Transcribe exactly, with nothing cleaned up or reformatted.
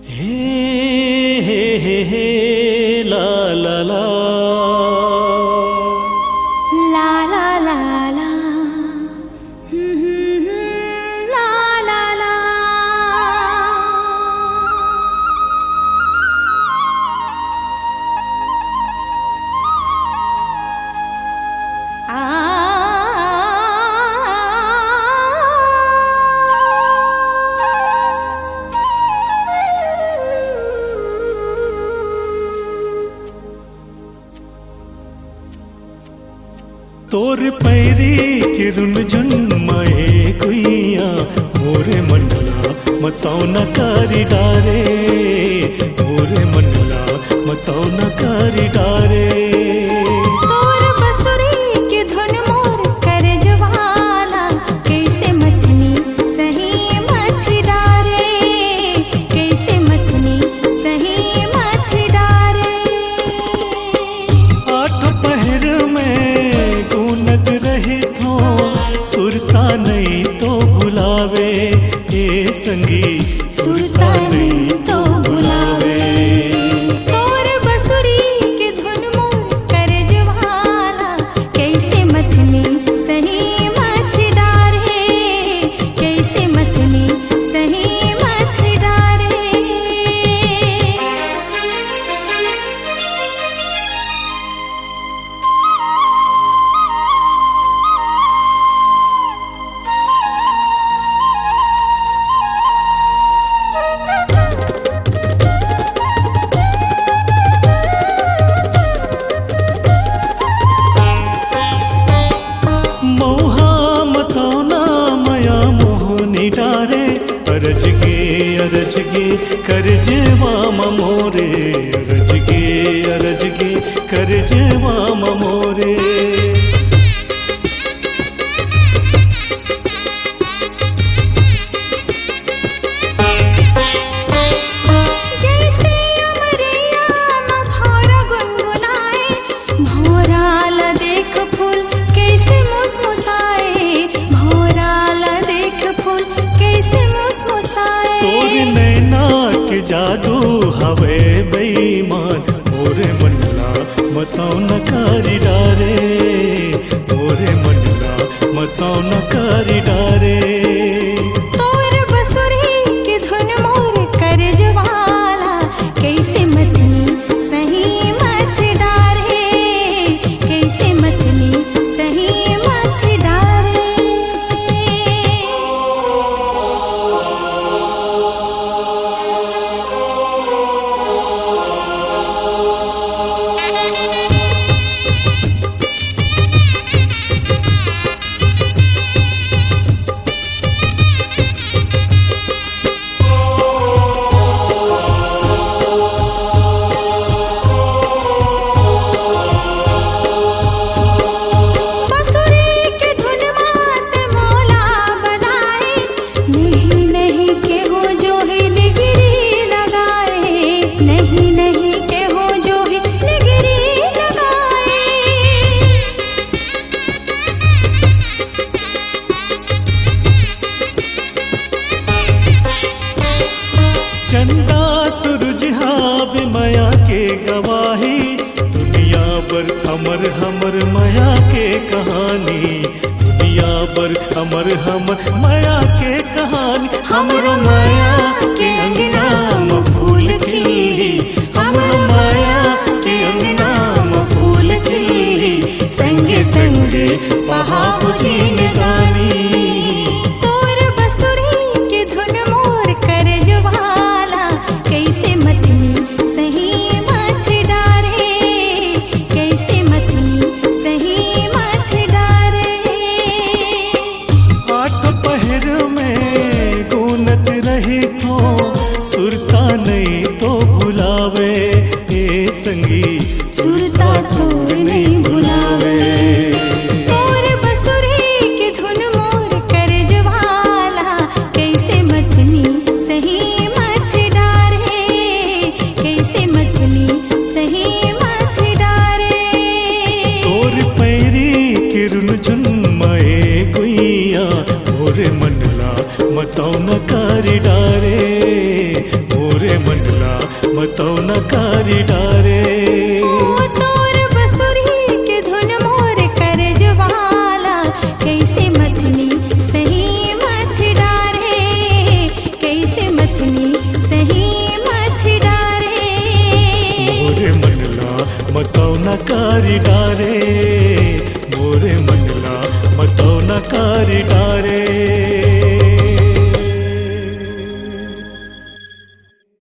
हे, हे, हे, हे, ला, ला, ला। ला, ला, ला, ला। हम्म, हम्म, हम्म, ला, ला, ला। आ। तोर पैरी के रुनझुन मए गुइया, मोरे मन ला मतौना करि डारे, मोरे मन ला मतौना करि डारे। तोर बसुरी के धुन मोर करजवा ला, कइसे मथनी सही मथ डारे, कइसे मथनी सही मथ डारे। आठ पहर में गूनत रहिथों, सुरता नइ तो भुलावे, ए संगी, सुरता नइ तो भुलावे। तोर बसुरी के धुन मोर करजवा ला, कइसे मथनी सही मथ डारे, कइसे मथनी सही मथ डारे। मउहा मतौना मया मोहनी डारे, अरज गे, अरज गे, करजवा म मोरे, अरज गे, अरज गे, करजवा म मोरे। जइसे अमरिया म भौंरा गुनगुनाए, भौंरा ला देख फूल कइसे मुसमुसाए, भौंरा ला देख फूल कइसे मुसमुसाए। तोर नैना के जादू हवे बेईमान, मोरे मन ला मतौना करि डारे, मोरे मन ला मतौना करि डारे। तोर बसुरी के धुन मोर करजवा ला, कइसे मथनी सही मथ डारे, कइसे मथनी सही मथ डारे। बसुरी के धुन मात मोला बलाए, नहीं, नहीं केहू जो ही निगरी लगाए, नहीं, नहीं केहू जो ही निगरी लगाए। चंदा सुरुज हावे मया के गवाही, दुनिया बर अमर हमर मया के कहानी, दुनिया बर अमर हमर मया के कहानी। हमरो मया के अंगना म फूल खिली, हमरो मया के अंगना म फूल खिली, संगे संगे पहाव जिनगानी। तोर बसुरी के धुन मोर करजवा ला, कइसे मथनी सही मथ डारे, कइसे मथनी सही मथ डारे। आठ पहर में गूनत रहिथों, सुरता नइ तो भुलावे, ए संगी, सुरता तोर नइ भुलावे। तोर बसुरी के धुन मोर करजवा ला, कइसे मथनी सही मथ डारे, कइसे मथनी सही मथ डारे। तोर पैरी के रुनझुन मए गुइया, मोरे मन ला मतौना करि डारे, मोरे मन मतौना करि डारे। ओ तोर बसुरी के धुन मोर करजवाला, कइसे मथनी सही मथ डारे, कइसे मथनी सही मथ डारे। मोरे मन ला मतौना करि डारे।